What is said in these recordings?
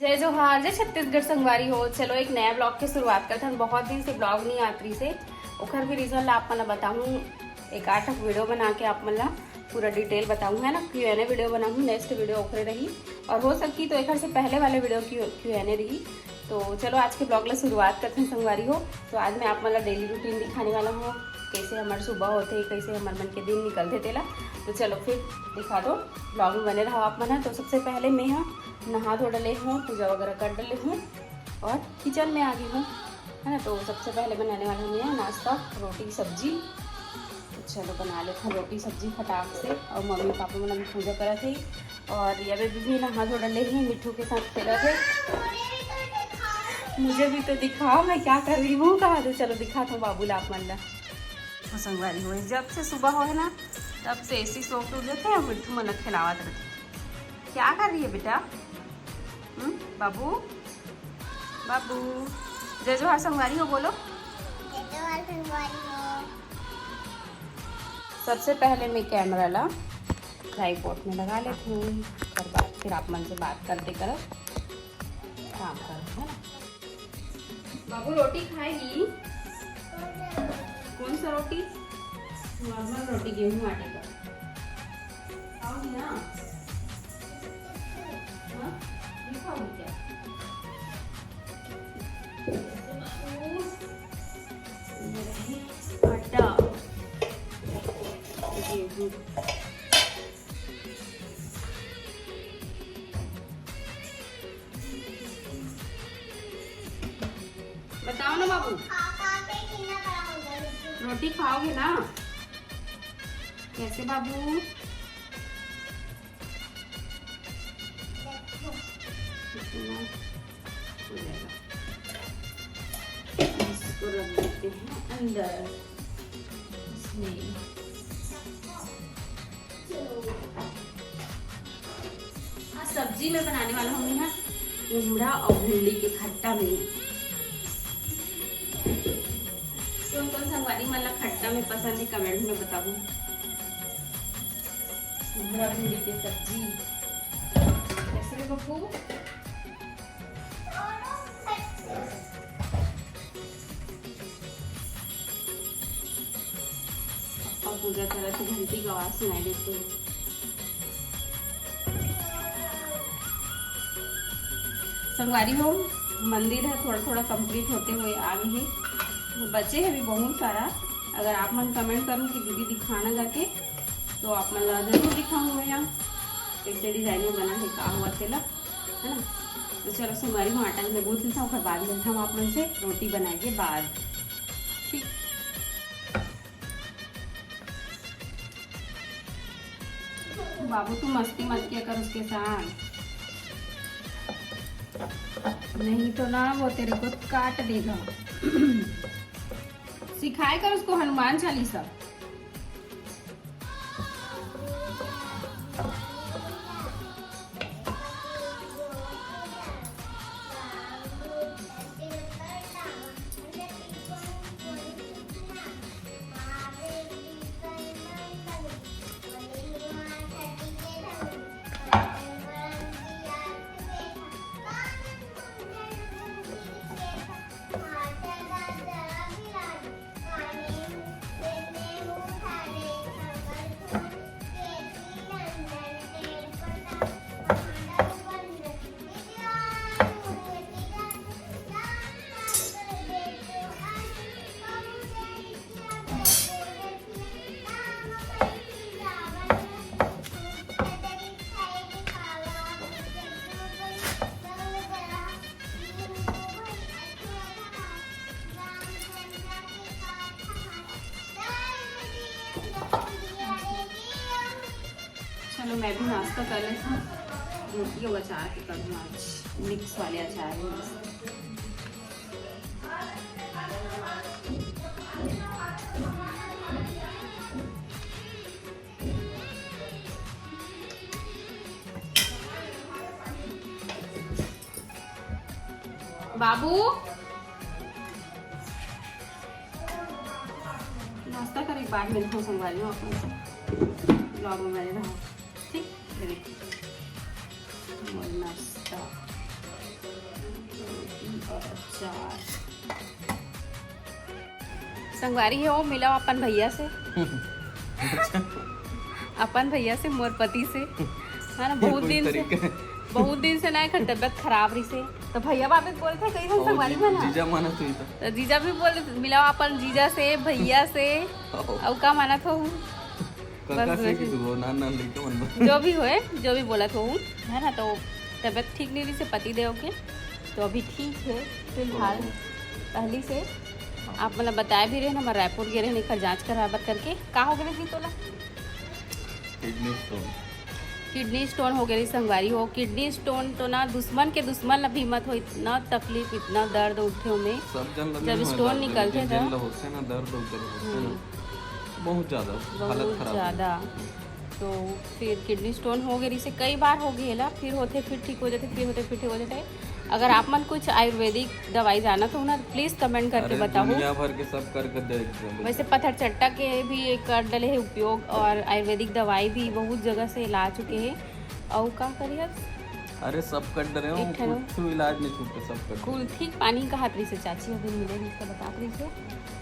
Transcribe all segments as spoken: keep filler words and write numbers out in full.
जय जोहार, जय छत्तीसगढ़ संगवारी हो। चलो, एक नया ब्लॉग के शुरुआत करथन। बहुत दिन से ब्लॉग नहीं आत रहिस हे, ओखर भी रीजन ला आप मन ला बताहूँ। एक आठ वीडियो बना के आप मन ला पूरा डिटेल बताहूँ, है ना। क्यू एन ए वीडियो बनाहूँ, नेक्स्ट वीडियो ओखरे रही, और हो सकही तो एखर से पहले वाले वीडियो क्यू एन ए रही। तो चलो, आज के ब्लॉग ला शुरुआत करथन संगवारी हो। तो आज मैं आप मन ला डेली रूटीन दिखाने वाला हूँ, कैसे हमर सुबह होथे, कैसे हमर मन के दिन निकलथे तेला। तो चलो फिर दिखा दो, ब्लॉग में बने रहो आप मन ह। तो सबसे पहले मैं ह नहा धो डले हूँ, पूजा वगैरह कर डले हूँ और किचन में आ गई हूँ, है ना। तो सबसे पहले बनाने वाला हूँ मैं नाश्ता, रोटी सब्जी। तो चलो बना लेते हैं रोटी सब्जी फटाक से। और मम्मी पापा मन अभी पूजा करत हे और ये बेबी भी नहा धो डले हे, मिट्ठू के साथ खेलत हे। मुझे भी तो दिखाओ, मैं क्या कर रही हूँ, कहा दो। चलो दिखात हूँ बाबू ला आप मन ला। तो संगवारी हो, जब से सुबह हो है ना, तब से ऐसी सो के उठ जाते हैं, मिट्ठू मन ला खिलावत रहते। क्या कर रही है बेटा? हम्म, बाबू, बाबू, जय जोहार संगवारी हो, बोलो। जय जोहार संगवारी हो। सबसे पहले मैं कैमरा ला ट्राइपॉड में लगा लेती हूँ, ओकर बाद फिर आप मन से बात करते करत काम करत, है ना। बाबू रोटी खाएगी? कौन सा रोटी? नॉर्मल रोटी, गेहूं आटे का। खाओगी ना? हाँ? नहीं खाओगी क्या? आटा। गेहूं। बताओ ना बाबू, रोटी खाओगे ना? कैसे बाबू? इतना हो जाएगा। इसको रख देते हैं अंदर। इसमें आज सब्जी में बनाने वाला हूँ यहाँ कुमड़ा और भिंडी के खट्टा में। कौन कौन संगवारी मन ला खट्टा में पसंद है, कमेंट में बताओ। कुमड़ा भिंडी के सब्जी कैसे है पप्पू? पापा पूजा करत हे, घंटी के आवाज सुनाई देत हे। संगवारी हो, मंदिर ह थोड़ा थोड़ा कंप्लीट होते हुए आ गए हे, बचे हे अभी बहुत सारा। अगर आप मन कमेंट करो कि दीदी दिखाना जाके, तो आप मन ला जरूर दिखाऊंगा यहाँ कैसे डिजाइन में बना है, का हुआ तेला, है ना। तो चलो संगवारी हो, आटा में गूंथ लेता हूँ, ओकर बाद मिलता हूँ आप मन से रोटी बनाए के बाद। ठीक। बाबू तू मस्ती मत किया कर उसके साथ, नहीं तो ना वो तेरे को काट देगा। सिखाया कर उसको हनुमान चालीसा। चलो, मैं भी नाश्ता कर लेती हूँ। रोटी और अचार के करूँ आज, मिक्स वाले अचार में। बाबू, नाश्ता करे के बाद मिलथों संगवारी हो, अपन से ब्लॉग में बने रहो, ठीक? ये देखिए, मोर नाश्ता। चार। संगवारी हो, मिला अपन भैया से। अपन भैया से, मोर पति से, है ना? बहुत दिन से, बहुत दिन से ना एकर तबियत खराब रहिसे। तो भैया बाबे बोलथे कई झन संगवारी मन ह। जीजा मानत हुई तो। तो जीजा भी बोल, मिला अपन जीजा से, भैया से। अउ का मानत हो? काका से कि तू हो, नान नान लइका मन बर। जो भी होए, जो भी बोलत हो, है ना? तो तबियत ठीक नहीं रहिसे पति देव के, तो अभी ठीक है फिलहाल। पहली से आप मतलब बताए भी रहे ना, मैं रायपुर गे रहे एकर जांच कराए बर करके। का हो गए जी तोला? Kidney stone. किडनी स्टोन हो गए संगवारी हो। किडनी स्टोन तो ना दुश्मन के दुश्मन ला भी मत हो, इतना तकलीफ, इतना दर्द उठे में। सब जन ला जब नहीं होए स्टोन दर्द, निकलथे लेकिन जेन ला होथे ना दर्द उधर होथे ना, हम्म। बहुत ज्यादा हालत बहुत खराब हो ज्यादा। जाथे। तो फिर किडनी स्टोन हो गए रहिसे, कई बार हो गए ला, फिर होथे फिर ठीक हो जाथे, फिर होथे फिर ठीक हो जाथे। अगर आप मन कुछ आयुर्वेदिक दवाई जानत हो ना, please comment करके अरे, बताओ। दुनिया भर के सब करके देख रहे हैं। वैसे पत्थर चट्टा के भी एक कर डले है उपयोग, और आयुर्वेदिक दवाई भी बहुत जगह से ला चुके हैं। अउ का करिए? अरे, सब कर डरे हो, एक ठन कुछ इलाज नहीं छूटे, सब कर डरे। कुल्थी के पानी कहत रहिसे चाची, अभी मिले रहिसे, बतात रहिसे।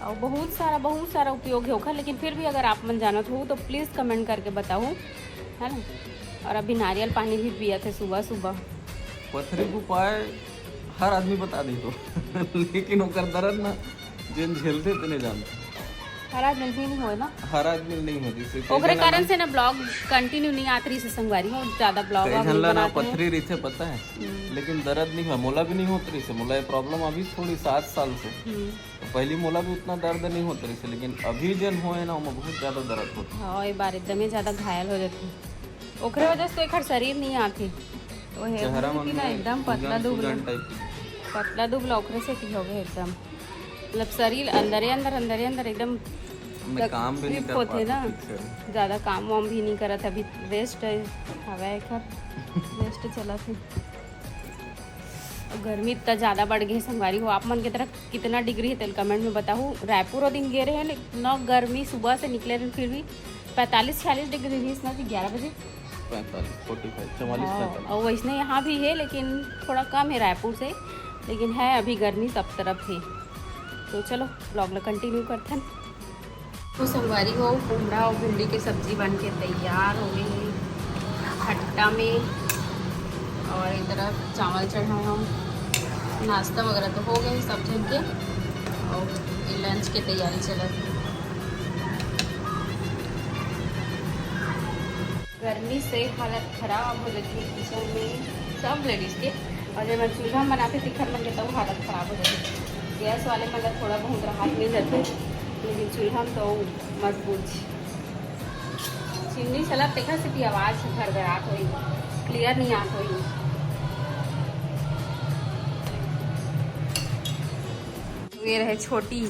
और बहुत सारा, बहुत सारा उपयोग है ओखर, लेकिन फिर भी अगर आप मन जानत हो तो please comment करके बताओ, है ना? और अभी नारियल पानी भी पियत है सुबह सुबह। पथरी के उपाय हर आदमी बता दे तो, लेकिन ओकर दर्द ना जेन झेलथे तेने जानथे। हर आदमी भी नहीं होए ना। हर आदमी नहीं होती, सिर्फ ओकरे कारण से ना vlog continue नहीं आत रहिसे संगवारी हो, ज्यादा vlog कई झन ला ना पथरी रहिथे, पता है, हम्म। लेकिन दर्द नहीं हुआ, मोला भी नहीं होत रहिसे, मोला ये problem अभी थोड़ी सात साल से। हम्म। तो पहली मोला भी उतना दर्द नहीं होत रहिसे, लेकिन अभी जेन होए ना, ओमा बहुत ज्यादा दर्द होथे। हाँ, ये बार एकदम ही ज्यादा घायल हो जाथे, ओकरे वजह से तो एकर शरीर नहीं आथे। तो हे चेहरा मन ना में एकदम पतला सूजन, दुबला, सूजन type के। पतला दुबला ओकरे से की हो गए एकदम, मतलब शरीर अंदरे अंदर, अंदरे अंदर एकदम मैं काम भी नहीं तकलीफ कर होथे पाता ना। ठीक से। ज्यादा काम वाम भी नहीं करत, अभी rest है, हवा एकर rest चलत है। गर्मी इतना ज्यादा बढ़ गई संगवारी हो, आप मन के तरफ कितना degree है तेल comment में बताओ। रायपुर वो दिन गे रहे हैं, इतना गर्मी सुबह से निकले रहे, फिर भी पैंतालीस छियालीस degree रहिस ना जी ग्यारह बजे। पैंतालीस, forty five, चवालीस, हाँ, पैंतालीस। और वैसने यहाँ भी है, लेकिन थोड़ा कम है रायपुर से, लेकिन है अभी गर्मी सब तरफ है। तो चलो vlog ला continue करथन। तो संगवारी हो, कुमड़ा और भिंडी के सब्जी बन के तैयार हो गई है खट्टा में, और इधर चावल चढ़ाए हम। नाश्ता वगैरह तो हो गए सब जन के, और ये lunch के तैयारी चलत है। गर्मी से हालत खराब हो जाती है kitchen में सब ladies के, और जब चूल्हा में बनाते तिखर मन के तब हालत खराब हो जाती है। गैस वाले मतलब थोड़ा बहुत राहत मिल जाते, लेकिन चूल्हा में तो मत पूछ। चिमनी चला तेखर से भी आवाज घरघरात होई, clear नहीं आत होई। ये रहे छोटी,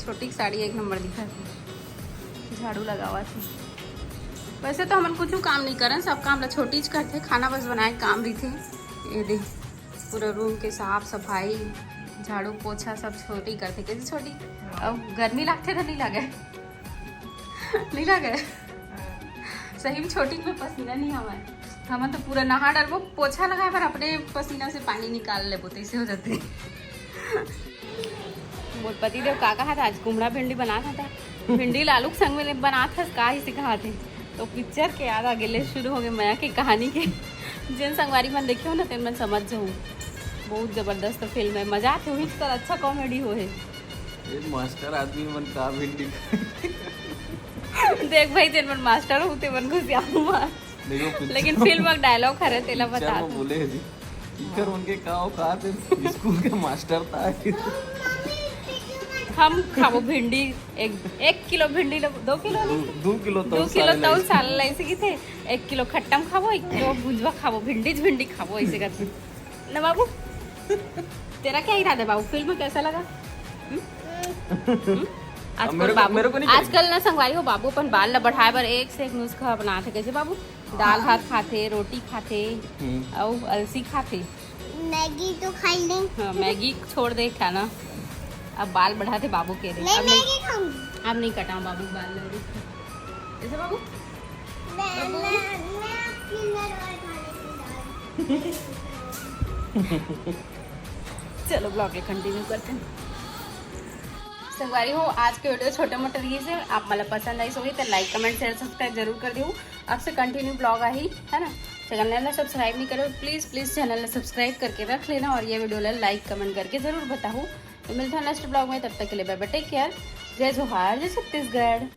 छोटी की साड़ी एक नंबर दिखा थी, झाड़ू लगावा थी। वैसे तो हमन कुछ काम नहीं करन, सब काम ला छोटी च करथे, खाना बस बनाए के काम रहिथे। ये दे पूरा room के साफ सफाई, झाड़ू पोछा सब छोटी करथे। कैसे छोटी? अब गर्मी लगथे तो नहीं लगे? नहीं लगे? सही में छोटी में पसीना नहीं आवे। हमन तो पूरा नहा डरबो, पोछा लगाए पर अपने पसीना से पानी निकाल लेबो, तैसे हो जाते। मोर पति देव का कहा था, आज कुमड़ा भिंडी बना था, भिंडी लालू के संग में बना था, का ही सिखा थे। तो picture के याद आ गेले, शुरू हो गए मया के कहानी के। जेन संगवारी मन देखे हो ना, तेन मन समझ जाऊ, बहुत जबरदस्त फिल्म है, मजा आते हुई, अच्छा comedy हो है। ये मास्टर आदमी मन का भिंडी खाए। देख भाई, जेन मन मास्टर हो, ते मन घुसिया हुआ। देखो, picture लेकिन में, फिल्म का dialogue हरे, तेला picture बता में दो। बोले जी, टीचर उनके का औकात है, स्कूल के मास्टर था। हम खाबो भिंडी, एक, एक किलो भिंडी लो, दो किलो दो, लो। दो किलो दो तौल किलो साले तौल लाइस। साले लाइस की थे। एक किलो खट्टम खाबो, एक किलो भुंजवा खाबो, भिंडी ज भिंडी खाबो, ऐसे करके। ना बाबू, तेरा क्या इरादा है बाबू, फिल्म कैसा लगा? हम्म? हम्म? अब आजकल मेरे को, बाबू, मेरे को नहीं करेगी। आजकल ना संगवारी हो, बाबू अपन बाल ला बढ़ाए बर एक से एक नुस्खा अपनात हे। कैसे बाबू? दाल भात खाथे, रोटी खाथे, हम्म। अउ अलसी खाथे। मैगी तो खाई नहीं। हाँ, मैगी छोड़ दे खाना। अब बाल बढ़ाथे बाबू के रे। मैं अब नहीं, मैगी खाऊंगी। अब नहीं कटाऊं बाबू बाल। कैसे बाबू? मैं, बाबू? मैं, मैं अपनी नरवा खा लेती दाल। चलो vlog ला continue करते हैं। संगवारी हो, आज के video छोटे मोटे रहिस हे, आप मन ला पसंद आइस होही तो like, comment, share, subscribe जरूर कर दिहू। अब से continue vlog आही, है ना। Channel ला subscribe नहीं करे हो, please please channel ला subscribe करके रख लेना और ये video ला like comment करके जरूर बताहू। तो मिलते हैं next vlog में, तब तक के लिए bye bye, take care, जय जोहार, जय छत्तीसगढ़।